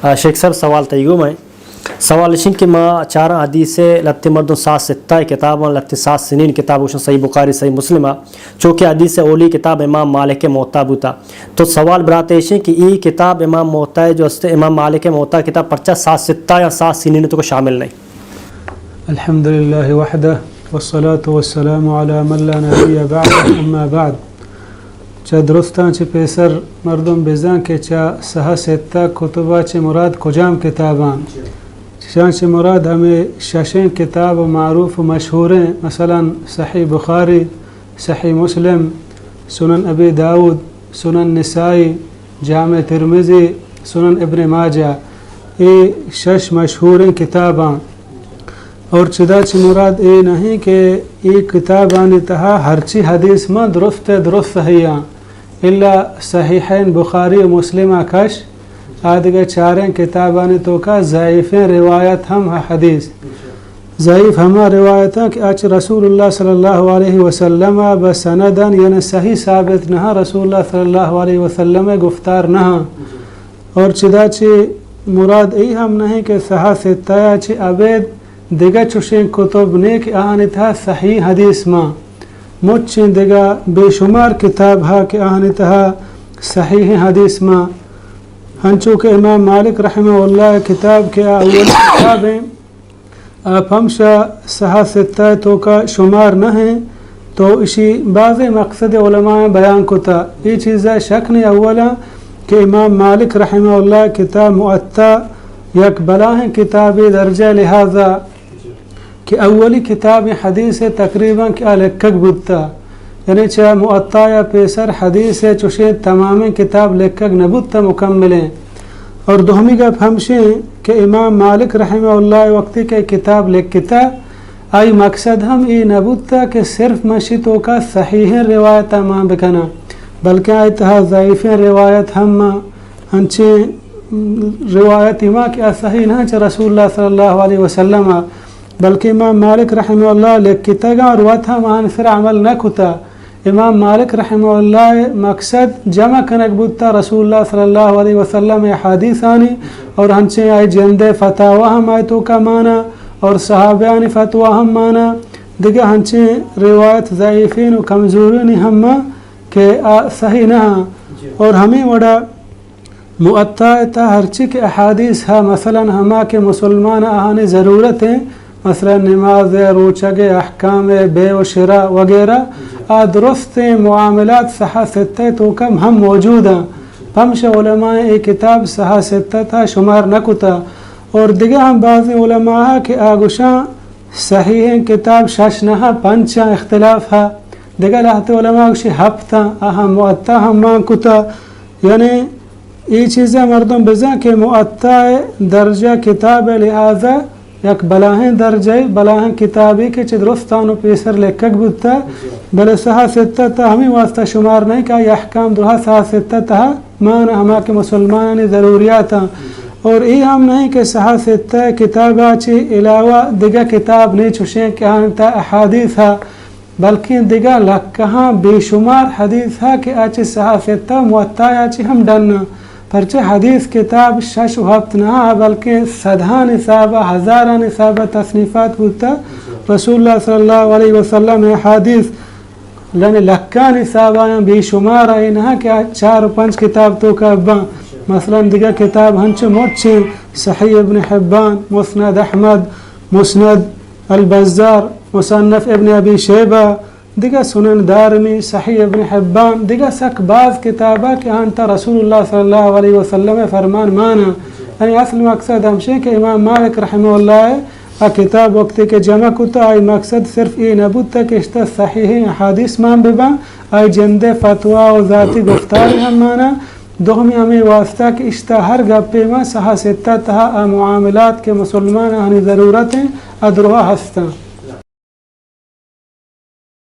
آ، شیخ صاحب، سوال تئی گوما ایں۔ سوال اش ایں کہ ما چاراں حدیث ءَ لہتے مردم صحاح ستہ ءِ کتاباں، لہتے صحاح سنین کتاب گوشن، صحیح بخاری، صحیح مسلم ءَ، چونکہ حدیث ءِ اولی کتاب امام مالک ءِ موطا بوتا۔ تو سوال برات ایش ایں کہ اے کتاب امام موطا ءِ جو است، امام مالک ءِ موطا کتاب پرچا صحاح ستہ یا صحاح سنین ءِ توکا شامل نہ ایں؟ الحمد لله وحده والصلاة والسلام على من لا نبي بعده، أما بعد۔ چہ درستاں چہ پیسر مردم بزاں کہ چہ صحاح ستہ کتبا چہ مراد کجام کتاباں؟ چشاں چہ مراد ہمے ششیں کتاب معروف و مشہوریں، مثلاً صحیح بخاری، صحیح مسلم، سنن ابی داؤد، سنن نسائی، جامع ترمذی، سنن ابن ماجہ، اے شش مشہوریں کتاباں۔ اور چدا چہ مراد اے نہ ایں کہ اے کتابانی تہا ہرچی حدیث مان درست ءَ درست صحیح آں، الا صحیحین بخاری و مسلم ءَ کش، آ دگہ چاریں کتابانی توکا ضعیفیں روایت ہم ہ-، حدیث۔ ضعیف ہما روایتاں کہ آ چہ رسول اللہ صلی اللہ علیہ وسلم ءَ بہ سنداں، یعنی صحیح ثابت نہ، رسول اللہ صلی اللہ علیہ وسلم ءِ گفتار نہ۔ اور چدا چہ مراد ای ہم نہ ایں کہ صحاح ستہ ءَ چہ ابید دگہ چشیں کتب نے کہ آہانی تہا صحیح حدیث مان، مچیں دگہ بے شمار کتاب ہا کہ آہانی تہا صحیح حدیث مان۔ ہنچو کہ امام مالک رحمہ اللہ ءِ کتاب کہ آ اولی کتاب ایں، آ پمشا صحاح ستہ ءِ توکا شمار نہ ایں، تو اشی بازیں مقصد علماء بیان کتا۔ اے چیزا شک نہ ایں اولا کہ امام مالک رحمہ اللہ ءِ کتاب موطا یک بلاہیں کتابے درجہ لحاظا کہ اولی کتاب حدیث تقریباً کہ آ لکھگ بوتا، یعنی چہ موطا ءَ پیسر حدیث ءِ چشیں تمامیں کتاب لکھگ نہ بوتا مکملیں۔ اور دومی گپ ہمشیں کہ امام مالک رحمہ اللہ وقتی کہ کتاب لکھتا، آئی مقصد ہم اے نہ بوتا کہ صرف من اشی توکا صحیحیں روایتاں مان بکناں، بلکہ آئی تہا ضعیفیں روایت ہم مان، انچیں روایت مان کہ آ صحیح نہ چہ رسول اللہ صلی اللہ علیہ وسلم ءَ، بلکہ امام مالک رحمہ اللہ لکھتگاں اور وت ہم آہانی سرا عمل نہ کتا۔ امام مالک رحمہ اللہ ءِ مقصد جمع کنگ بوتا رسول اللہ صلی اللہ علیہ وسلم ءِ احادیثانی اور ہنچیں آئی جند ءِ فتاوی ہم آئی توکا مانا اور صحابیانی فتوی ہم مانا، دگہ ہنچیں روایت ضعیفین و کمزورینی ہم مان کہ آ صحیح نہ آں۔ اور ہمے وڑا موطا ءِ تہا ہرچی کہ احادیث ہا، مثلاً ہما کہ مسلمان آہانی ضرورت ایں، مثلاً نماز ءِ، روچگ ءِ، احکام ءِ، بیع و شراء وغیرہ، آ درستیں معاملات صحاح ستہ ءِ توکا ہم موجود آں۔ پمشا علماء اے کتاب صحاح ستہ تہا شمار نہ کتا۔ اور دگہ ہم بازیں علماء ہا کہ آ گوشاں صحیحیں کتاب شش نہ، پنچ آں، اختلاف ہا۔ دگہ لہتے علماء گوشی ہپت آں، آہاں موطا ہم مان کتا۔ یعنی اے چیزا مردم بزاں کہ موطا ءِ درجہ کتاب ءِ لحاظا یک بلاہیں درجہ، بلاہیں کتابے کہ چہ درستاں و پیسر لکھگ بوتا، بلے صحاح ستہ تہا ہمے واسطہ شمار نہ ایں کہ آئی احکام درہا صحاح ستہ تہا مان ہما کہ مسلمانانی ضروریات آں۔ اور اے ہم نہ ایں کہ صحاح ستہ کتابا چہ علاوہ دگہ کتاب نے چشیں کہ آہانی تہا احادیث ہا، بلکیں دگہ لکہاں بے شمار حدیث ہا کہ آ چہ صحاح ستہ موطا ءَ چہ ہم ڈن آں۔ پرچہ حدیث کتاب شش و ہپت نہ آں، بلکیں صدہانی حسابا، ہزارانی حسابا تصنیفات بوتا۔ رسول اللہ صلی اللہ علیہ وسلم ءِ احادیث یعنی لکانی حسابا آں، بے شمار آں، اے نہ کہ آ چار و پنچ کتاب توکا باں۔ مثلاً دگہ کتاب ہنچو مچیں، صحیح ابن حبان، مسند احمد، مسند البزار، مصنف ابن ابی شیبہ، دگہ سنن دارمی، صحیح ابن حبان، دگہ سک باز کتابا کہ آنتا رسول اللہ صلی اللہ علیہ وسلم ءِ فرمان مانا۔ یعنی اصل مقصد ہمشیں کہ امام مالک رحمہ اللہ ءِ آ کتاب وقتی کہ جمع کتا، آئی مقصد صرف اے نہ بوتا کہ اشتا صحیحیں احادیث مان بباں، آئی جند ءِ فتوی و ذاتی گفتار ہم مانا۔ دومی ہمے واسطہ کہ اشتا ہر گپے مان صحاح ستہ تہا آ معاملات کہ مسلمان آہانی ضرورت ایں، آ درہا ہستاں۔